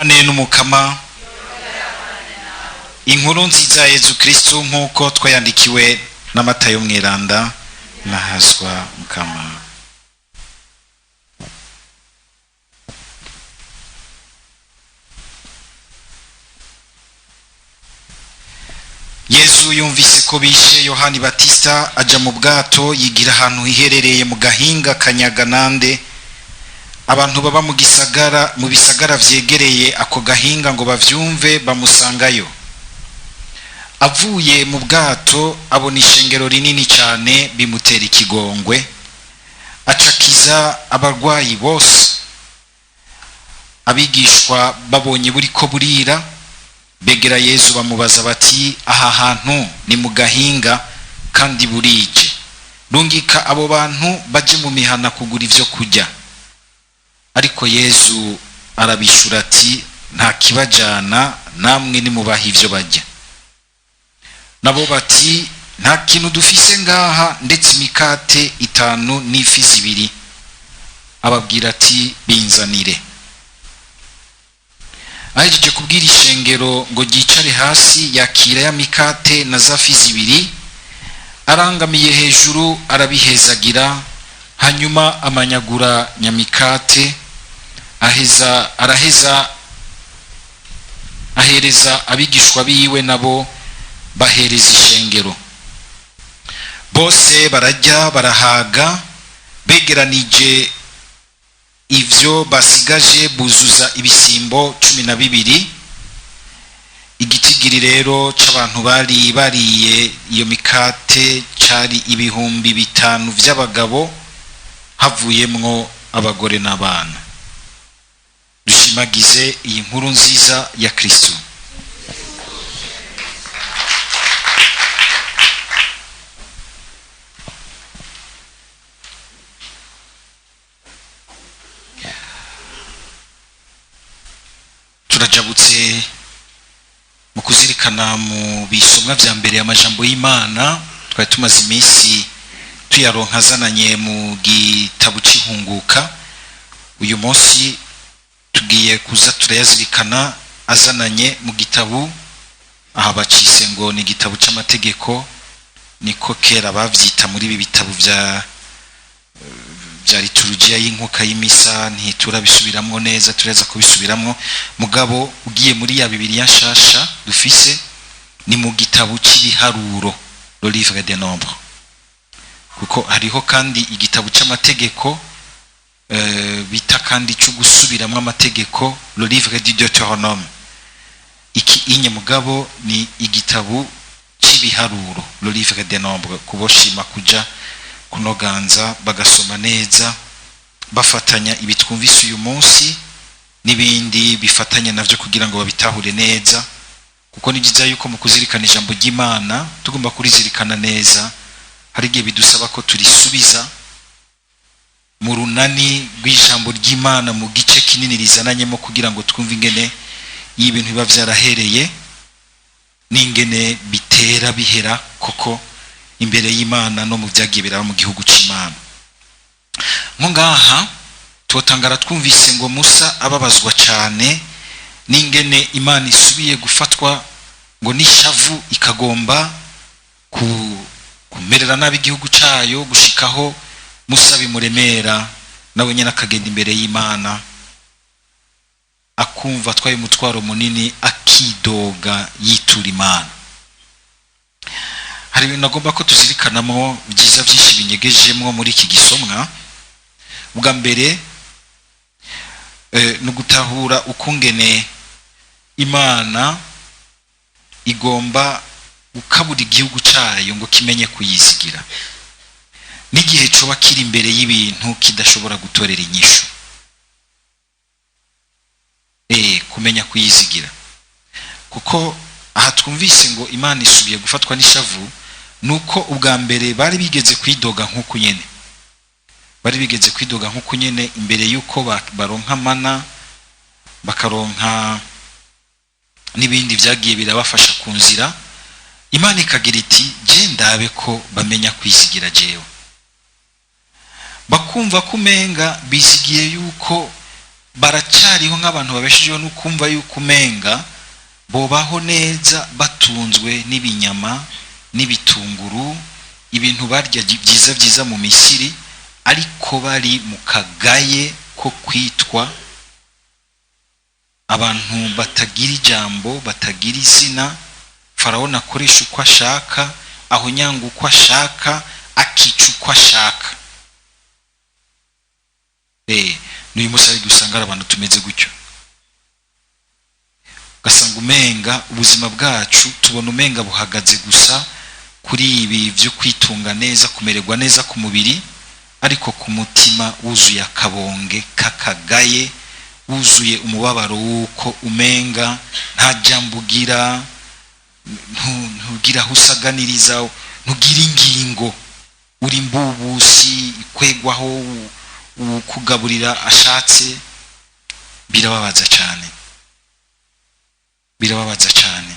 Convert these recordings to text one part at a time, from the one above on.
Ane n'umukama. Inkuru nziza ya Yezu Kristu nk'uko twayandikiwe na Matayo mweranda. Nahazwa mukama. Yezu yumvise ko bishe Yohani Batista, aja mu bwato, yigira ahantu hiherereye mu gahinga Kanyaganande. Abantu baba mu gisagara, mu bisagara vyegereye ako gahinga ngo bavyumve, bamusangayo. Avuye mu bwato abona ishengero rinini cyane, bimutera ikigongwe, acakiza abarwayi bose. Abigishwa babonye buriko burira, begera Yezu bamubaza bati: "Aha hantu ni mu gahinga kandi burije, rungika abo bantu baje mu mihana kugura ivyo kurya." Ariko Yezu arabishura ati: "Nta kibajana, namwe nimubaha ivyo barya." Nabo bati: "Nta kintu dufise ngaha ndetse imikate 5 n'ifi 2." Ababwira ati: "Binzanire." Ahejeje kubwira ishengero ngo ryicare hasi, yakira ya mikate na za fi 2, arangamiye hejuru arabihezagira, hanyuma amanyagura nyamikate, aheza araheza ahereza abigishwa biwe, nabo bahereza ishengero. Bose bararya barahaga, begeranije ivyo basigaje buzuza ibisimbo 12. Igitigiri rero c'abantu bari bariye iyo mikate cari 5000 vy'abagabo, havuyemwo abagore n'abana. Dushimagize iyi nkuru nziza ya Kristo. Turajabutse mu kuzirikana mu bisomwa vya mbere amajambo y'Imana twari tumaze iminsi tuyaronka azananye mu gitabo c'ihunguka. Uyu munsi tugiye kuza turayazirikana azananye mu gitabo, aha bacise ngo ni igitabo c'amategeko, niko kera bavyita muri ibi bitabo vya liturujia y'inkuka y'imisa. Ntiturabisubiramwo neza, turaza kubisubiramwo, mugabo ugiye muri ya Bibiliya nshasha dufise ni mu gitabo cy'ibiharuro, le livre des nombres, kuko hariho kandi igitabo c'amategeko bita kandi cyo gusubiramwo amategeko, le livre du Deutéronome. Iki inye mugabo ni igitabo cy'ibiharuro, le livre des nombres, kuboshima kuja kunoganza bagasoma neza, bafatanya ibitwumvise uyu munsi n'ibindi bifatanya navyo kugira ngo babitahure neza, kuko ni byiza yuko mu kuzirikana ijambo ry'Imana tugomba kurizirikana neza. Hari igihe bidusaba ko turisubiza mu runani rw'ijambo ry'Imana mu gice kinini rizananyemo, kugira ngo twumve ingene ibintu biba vyarahereye n'ingene bitera bihera koko imbere y'Imana no mu vyagiye biraba mu gihugu c'Imana. Nko ngaha twotangara twumvise ngo Musa ababazwa cyane n'ingene Imana isubiye gufatwa ngo n'ishavu, ikagomba kumerera nabi igihugu cayo, gushikaho Musa bimuremera, nawe nyene akagenda imbere y'Imana akumva atwaye umutwaro munini, akidoga yitura Imana. Hari ibintu agomba ko tuzirikanamo byiza byinshi binyegejemwo muri iki gisomwa. Bwa mbere ni ugutahura ukungene Imana igomba gukabura igihugu cayo ngo kimenye kuyizigira, n'igihe coba kiri imbere y'ibintu kidashobora gutorera inyishu. Kumenya kuyizigira, kuko aha twumvise ngo Imana isubiye gufatwa n'ishavu, nuko ubwa mbere bari bigeze kwidoga nk'uku nyene, bari bigeze kwidoga nk'uku nyene imbere y'uko baronka mana, bakaronka n'ibindi vyagiye birabafasha ku nzira. Imana ikagira iti: "Je ndabe ko bamenya kwizigira jewe." Bakumva kumenga bizigiye yuko Baracyariho nk'abantu babeshejeho no kumva yuko umenga bobaho neza batunzwe n'ibinyama n'ibitunguru, ibintu barya byiza byiza mu Misiri, ariko bari mu kagaye ko kwitwa abantu batagira ijambo, batagira izina. Farawo akoresha uko ashaka, aho nyanga uko ashaka, akica uko ashaka. N'uyu munsi ariko usanga hari abantu tumeze gutyo, ugasanga umenga ubuzima bwacu tubona umenga buhagaze gusa kuri ibi byo kwitunga neza, kumererwa neza ku mubiri, ariko ku mutima wuzuye akabonge k'akagaye, wuzuye umubabaro w'uko umenga nta jambo ugira, ntugira aho usaganiriza, ntugira ingingo, uri imbubusi ikwegwaho ukugaburira ashatse. Birababaza cyane, birababaza cyane.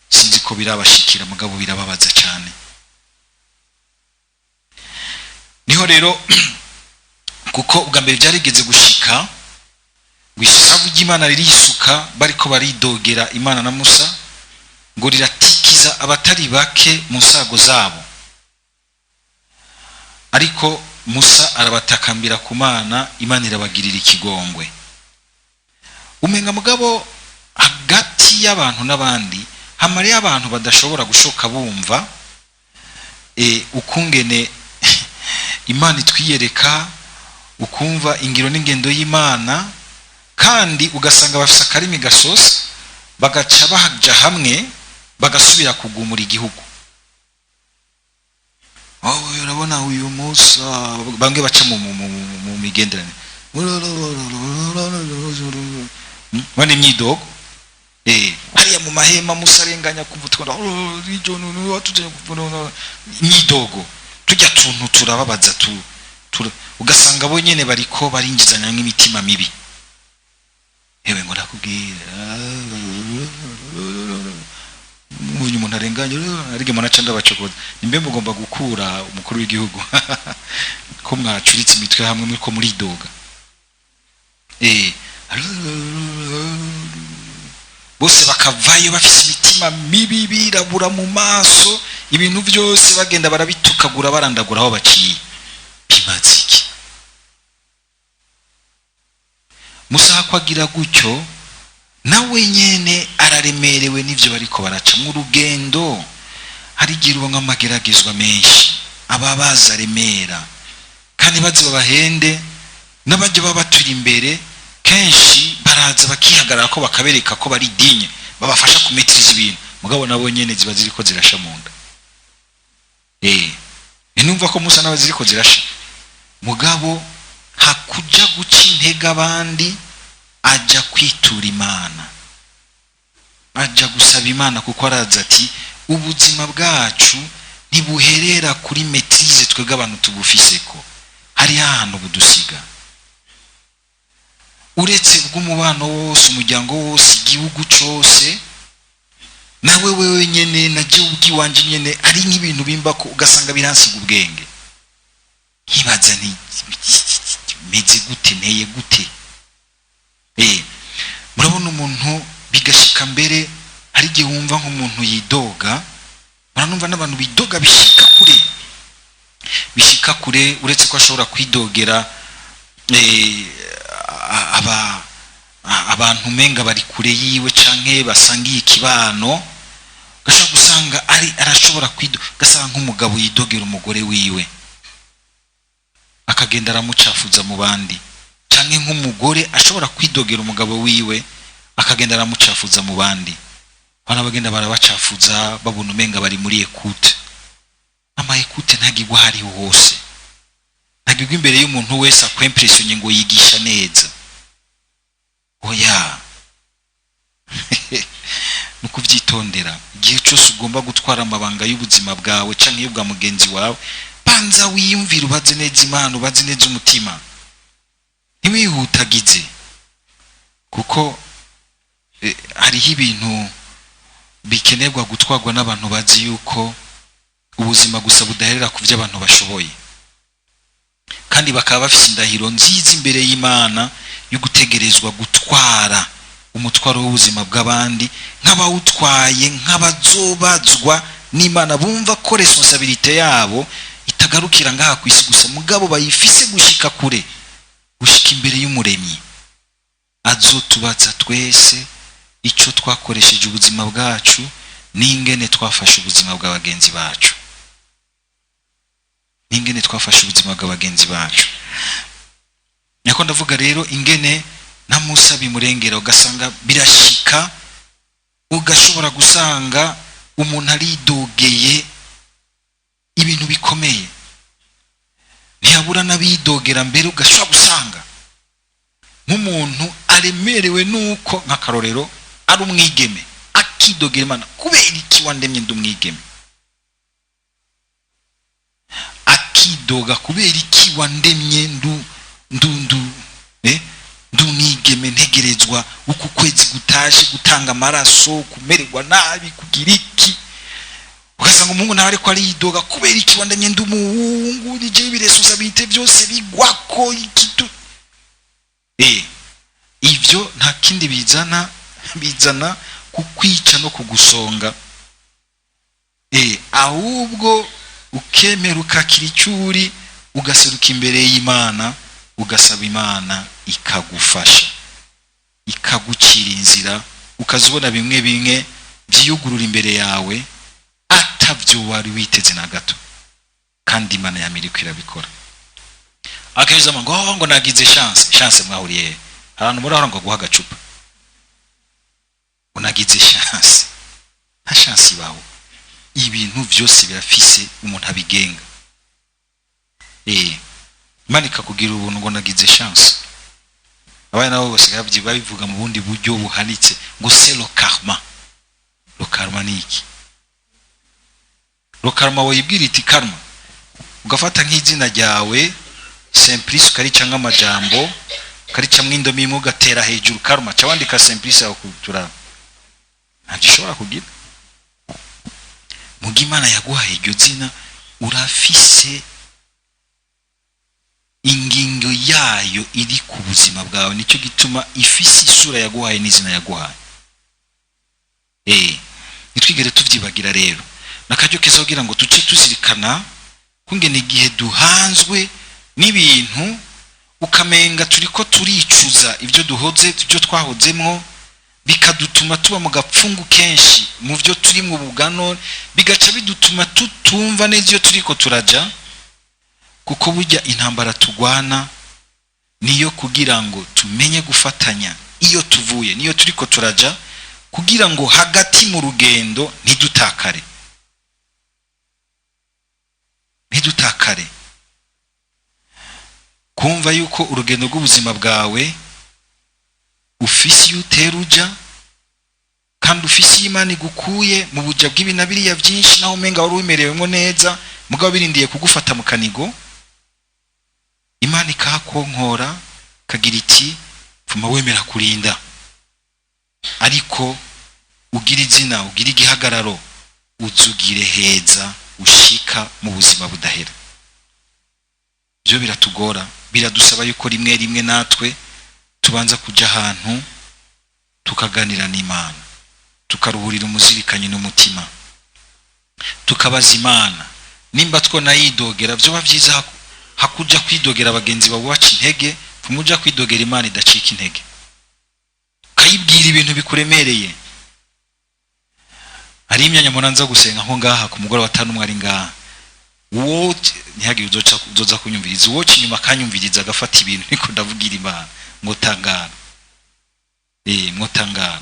Sinzi ko birabashikira, mugabo birababaza cyane. Niho rero kuko ubwa mbere byarigeze gushika ngo ishavu ry'Imana ririsuka, bariko baridogera Imana na Musa, ngo riratikiza abatari bake mu nsago zabo, ariko Musa arabatakambira ku Mana, Imana irabagirira ikigongwe. Umenga mugabo hagati y'abantu n'abandi hamariyo abantu badashobora gushoka bumva ukungene Imana itwiyereka, ukumva ingiro n'ingendo y'Imana, kandi ugasanga bafise akarimi gasosa, bagaca baja hamwe bagasubira kugumura igihugu. Oh, urabona uyu Musa, bamwe baca mu migenderanire bane imyidogo, hariya mu mahema Musa arenganya kumva twara imyidogo, tujya tuntu turababaza ugasanga bo nyene bariko barinjizanya nk'imitima mibi. Hewe ngo nakubwira uyu umuntu arenganye ariko umuntu aca ndabacokoza, nimbe mugomba gukura umukuru w'igihugu ko mwacuritse imitwe hamwe muriko muridoga. Bose bakavayo bafise imitima mibi, birabura mu maso, ibintu byose bagenda barabitukagura, barandagura aho baciye. Bimaze iki? Musa ko agira gutyo, nawe nyene araremerewe n'ivyo bariko baracamwo urugendo. Hari igihe ubona amageragezwa menshi aba baza aremera, kandi bazi babahende n'abajya baba baturi imbere, kenshi baraza bakihagarara ko bakabereka ko bari dinye, babafasha kumetiriza ibintu, mugabo nabo nyene ziba ziriko zirasha mu nda. Numva ko Musa nawe ziriko zirasha, mugabo hakuja guca intege abandi, aja kwitura Imana, aja gusaba Imana, kuko araza ati ubuzima bwacu ntibuherera kuri maîtrise twebwe abantu tubufiseko, hari ahantu budusiga. Uretse bw'umubano wose, umuryango wose, igihugu cose, nawe wewe nyene na jewe ubwiwanje nyene, ari nk'ibintu bimba ko ugasanga biransiga ubwenge, nkibaza nti meze gute, nteye gute? Murabona umuntu bigashika mbere hari igihe wumva nk'umuntu yidoga, muranumva n'abantu bidoga bishika kure, bishika kure, uretse ko ashobora kwidogera abantu umenga bari kure yiwe canke basangiye ikibano, gashobora gusanga ari arashobora kwido, gasanga nk'umugabo yidogera umugore wiwe akagenda aramucafuza mu bandi, canke nk'umugore ashobora kwidogera umugabo wiwe akagenda aramucafuza mu bandi. Bana bagenda barabacafuza, babona umenga bari muri écoute. Ama écoute ntagigwa hariho hose, ntagigwa imbere y'umuntu wese akwimpressionne ngo yigisha neza. Oya, ni ukubyitondera. Igihe cyose ugomba gutwara amabanga y'ubuzima bwawe canke y'ubwa mugenzi wawe, banza wiyumvire, ubaze neza Imana, ubaze neza umutima, ntiwihutagize, kuko hariho ibintu bikenerwa gutwarwa n'abantu bazi yuko ubuzima gusa budaherera ku byo abantu bashoboye. Kandi bakaba bafise indahiro nziza imbere y'Imana yo gutegerezwa gutwara umutwaro w'ubuzima bw'abandi nk'abawutwaye, nk'abazobazwa n'Imana, bumva ko responsabilité yabo itagarukira ngaha ku isi gusa, mugabo bayifise gushika kure, gushika imbere y'Umuremyi azotubaza twese ico twakoresheje ubuzima bwacu n'ingene twafashe ubuzima bwa bagenzi bacu, n'ingene twafashe ubuzima bwa bagenzi bacu. Nako ndavuga rero ingene na Musa bimurengera, ugasanga birashika, ugashobora gusanga umuntu aridogeye ibintu bikomeye, ntiyabura n'abidogera mbere. Ugashobora gusanga nk'umuntu aremerewe nuko, nk'akarorero, ari umwigeme, akidogera Imana: kubera iki wandemye ndi umwigeme? Akidoga: kubera iki wandemye ndu ndu ndu ndi umwigeme, ntegerezwa uku kwezi gutashe gutanga amaraso, kumererwa nabi, kugira iki? Ugasanga umuhungu nawe ariko aridoga: kubera iki wandemye ndi umuhungu, nije ibi responsabilités byose bigwako iki tu? Ivyo nta kindi bizana, bizana kukwica no kugusonga. Ahubwo ukemera, ukakira icyo uri, ugaseruka imbere y'Imana, ugasaba Imana ikagufasha, ikagucira inzira, ukazibona bimwe bimwe byiyugurura imbere yawe atavyo wari witeze na gato. Kandi Imana yamiriko irabikora. Akaheza ngo: "Oh, ngo nagize chance." Chance mwahuriye he? Ahantu muri aho ngo aguha agacupa ngo nagize chance? Nta chance ibaho. Ibintu byose birafise umuntu abigenga. Imana ikakugira ubuntu ngo nagize chance. Abana nabo basigaye babivuga mu bundi buryo buhanitse ngo c'est le karma. Le karma ni iki? Le karma, wayibwira iti karma, ugafata nk'izina ryawe Simplice, ukarica nk'amajambo, ukaricamwo indomo imwe, ugatera hejuru karma, ca wandika Simplice aho kuturaba, ntacyo ushobora kugira. Muga Imana yaguhaye iryo zina, urafise ingingo yayo iri ku buzima bwawe. Nicyo gituma ifise isura yaguhaye n'izina yaguhaye. Ntitwigere tuvyibagira rero. Nakaryo keza kugira ngo tuce tuzirikana kungena igihe duhanzwe n'ibintu, ukamenga turiko turicuza ibyo duhoze, ibyo twahozemwo, bikadutuma tuba mu gapfungu kenshi mu byo turi mu bugano, bigaca bidutuma tutumva neza iyo turiko turaja. Kuko burya intambara tugwana niyo kugira ngo tumenye gufatanya iyo tuvuye niyo turiko turaja, kugira ngo hagati mu rugendo ntidutakare, ntidutakare. Kumva yuko urugendo rw'ubuzima bwawe ufise iyo utera uja, kandi ufise iyo Imana igukuye mu buja bw'ibi na biriya byinshi, naho umenga wari wimerewemo neza, mugabo birindiye kugufata mu kanigo, Imana ikahakonkora, kagira iti: "Pfuma wemera kurinda, ariko ugira izina, ugira igihagararo, uzugire heza ushika mu buzima budahera." Byo biratugora, biradusaba yuko rimwe rimwe natwe tubanza kuja ahantu tukaganira n'Imana, tukaruhurira umuzirikanyi n'umutima, tukabaza Imana nimba twona yidogera. Vyoba vyiza hakuja kwidogera bagenzi bawe baca intege, pfuma uja kwidogera Imana idacika intege, ukayibwira ibintu bikuremereye. Hari imyanya mpora nza gusenga nko ngaha ku mugoroba, atanu umwe ari ngaha, uwo ntihagire uzoza kunyumviriza, uwoca inyuma akanyumviriza, agafata ibintu niko ndavugira Imana, ngo tangara, ngo tangara.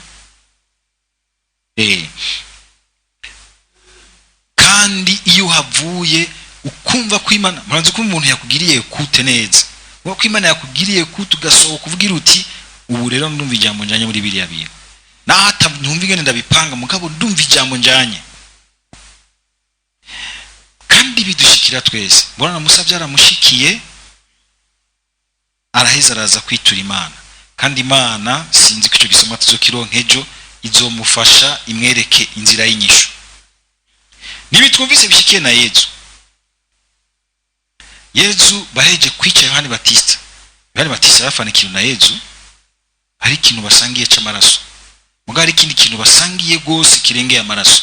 Kandi iyo uhavuye ukumva ko Imana, murazi ko umuntu yakugiriye kute neza, uko Imana yakugiriye kute, ugasohoka uvugira uti: "Ubu rero ndumva ijambo njanye muri biriya bintu, naho ntumva ingene ndabipanga, mugabo ndumva ijambo njanye." Kandi bidushikira twese. Mbona na Musa byaramushikiye, araheza araza kwitura Imana. Kandi Imana, sinzi ko icyo gisoma tuzokironka ejo, izomufasha imwereke inzira y'inyishu. Ntibitwumvise bishikiye na Yezu. Yezu baheje kwica Yohani Batista. Yohani Batista yarafana ikintu na Yezu, hari ikintu basangiye c'amaraso, mugabo hari ikindi kintu basangiye rwose kirengeye amaraso,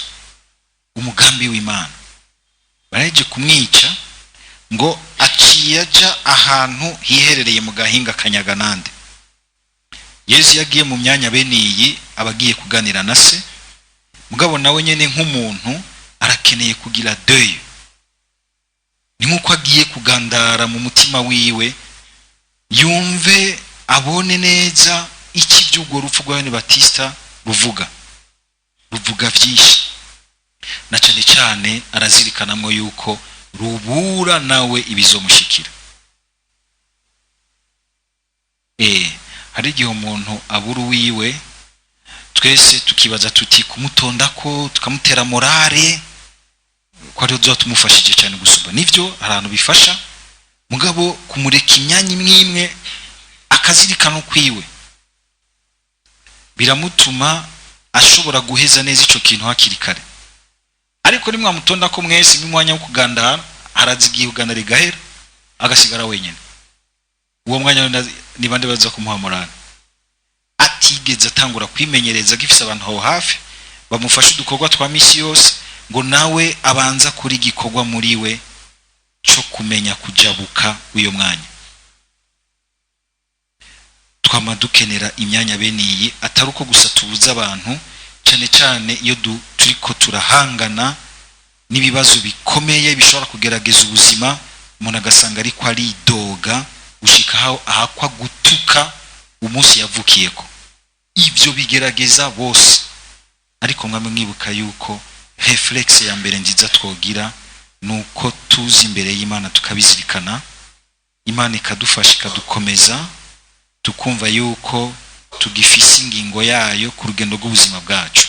umugambi w'Imana. Baheje kumwica ngo aciye aja ahantu hiherereye mu gahinga kanyaganande. Yezu yagiye mu myanya bene iyi aba agiye kuganira na se, mugabo nawe nyene nk'umuntu arakeneye kugira deuil, ni nk'uko agiye kugandara mu mutima wiwe, yumve abone neza iki by'urwo rupfu rwa Yohani Batista ruvuga. Ruvuga byinshi, na cyane cyane arazirikanamwo yuko rubura nawe ibizomushikira. Hari igihe umuntu abura uwiwe, twese tukibaza tuti kumutonda ko tukamutera morale ko ariho tuba tumufashije cyane gusumba. Nivyo, hari ahantu bifasha, mugabo kumureka imyanya imwe imwe akazirikana ukwiwe biramutuma ashobora guheza neza ico kintu hakiri kare. Ariko nimwamutonda ko mwese mwanya wo kugandara, haraza igihe ugandara rigahera agasigara wenyine. Uwo mwanya ni bande baza kumuha morale? Atigeze atangura kwimenyereza, agifise abantu aho hafi bamufasha udukorwa twa misi yose, ngo nawe abanza kuri igikorwa muri we cyo kumenya kujabuka uyo mwanya. Twama dukenera imyanya bene iyi, atari uko gusa tubuza abantu, cyane cyane iyo turiko turahangana n'ibibazo bikomeye bishobora kugerageza ubuzima, umuntu agasanga ariko aridoga gushika aho ahakwa gutuka umunsi yavukiyeko. Ibyo bigerageza bose, ariko mwamwe mwibuka yuko réflexe ya mbere nziza twogira nuko tuzi imbere y'Imana, tukabizirikana, Imana ikadufasha, ikadukomeza, tukumva yuko tugifise ingingo yayo ku rugendo rw'ubuzima bwacu,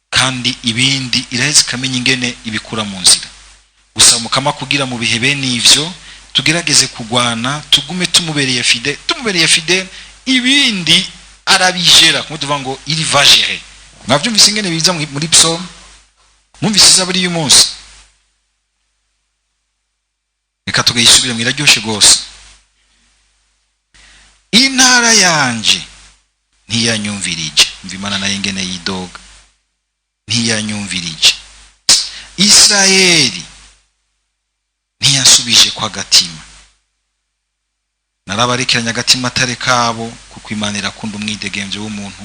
kandi ibindi iraheza ikamenya ingene ibikura mu nzira. Gusa Mukama kugira mu bihe bene ivyo tugerageze kugwana, tugume tumubereye fidèle, tumubereye fidèle, ibindi arabijera. Kumwe tuvuga ngo il va gérer. Mwavyumvise ingene biza muri psaume, mwumvise izaburi y'umunsi, reka tugayisubire, mwiraryoshe rwose. Intara yanje ntiyanyumvirije. Umva Imana nayo ingene yidoga: ntiyanyumvirije. Isirayeli ntiyasubije kwa gatima. Narabarekeranya agatima atari kabo, kuko Imana irakunda umwidegemvyo w'umuntu,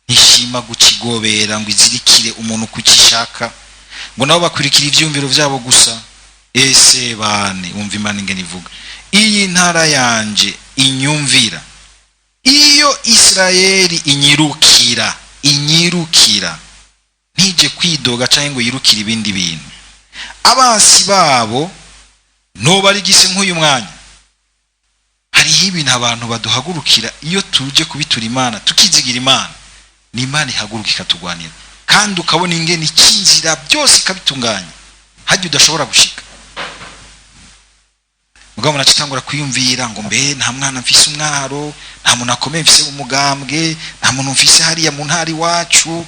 ntishima gukigobera ngo izirikire umuntu kucishaka, ngo nabo bakurikira ivyumviro vyabo gusa. Ese bane, wumva Imana ingene ivuga: iyi ntara yanje inyumvira, iyo Isirayeli inyirukira, inyirukira, ntije kwidoga canke ngo yirukire ibindi bintu, abansi babo nobarigise nk'uyu mwanya. Hariho ibintu abantu baduhagurukira, iyo tuje kubitura Imana, tukizigira Imana, ni Imana ihaguruka ikatugwanira, kandi ukabona ingene ikinzira byose ikabitunganya hajya udashobora gushika. Mugabo nacitangura kwiyumvira ngo mbe nta mwana mfise umwaro, nta muntu akomeye mfise mu mugambwe, nta muntu mfise hariya mu ntara iwacu,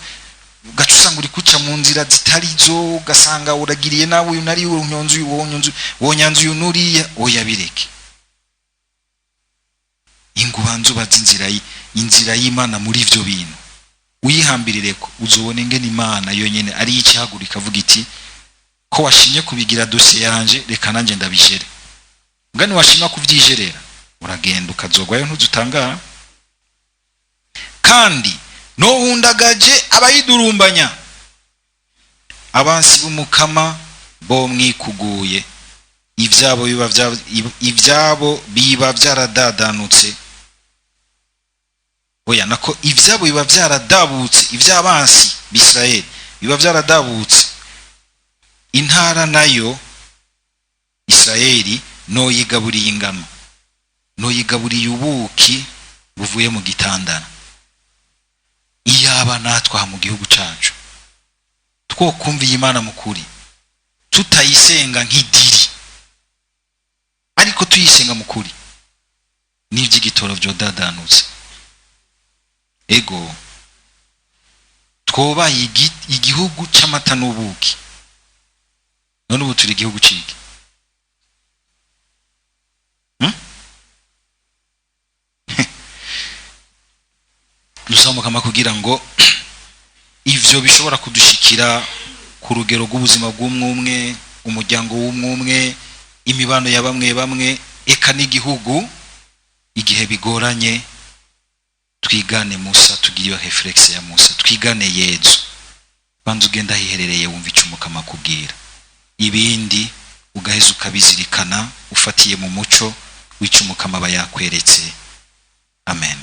ugaca usanga uri kuca mu nzira zitari zo, ugasanga uragiriye nawe uyu nari unyonze uyu, wonyonze wonyanze uyu nuriya. Oya, bireke, ingubanza ubaze inzira y'Imana muri ivyo bintu, uyihambirireko, uzobona ingene Imana yonyene ari ikihagurika ikavuga iti: ko washimye kubigira dosiye yanje, reka nanjye ndabijere. Mbwa niwashima kuvyijerera, uragenda ukazogwayo ntuzutangara. Kandi nohundagaje abayidurumbanya, abansi b'Umukama bo mwikuguye, ivyabo biba vyaradadanutse. Oya, nako ivyabo biba vyaradabutse, ivy'abansi b'Isirayeli biba vyaradabutse. Intara nayo Isirayeli noyigaburiye ingano, noyigaburiye ubuki buvuye mu gitandara. Iyaba natwe aha mu gihugu cacu twokumviye Imana mu kuri, tutayisenga nk'idiri, ariko tuyisenga mu kuri, n'ivy'igitoro vyodadanutse. Ego, twobaye igihugu c'amata n'ubuki. None ubu turi igihugu ciki? Dusaba Umukama kugira ngo ivyo bishobora kudushikira ku rugero rw'ubuzima bw'umwumwe, umuryango w'umwumwe, imibano ya bamwe bamwe, eka n'igihugu, igihe bigoranye twigane Musa, tugire iyo réflexe ya Musa, twigane Yezu. Banza ugenda ahiherereye, wumva icyo Umukama akubwira, ibindi ugaheza ukabizirikana ufatiye mu muco w'icyo Umukama aba yakweretse. Amen.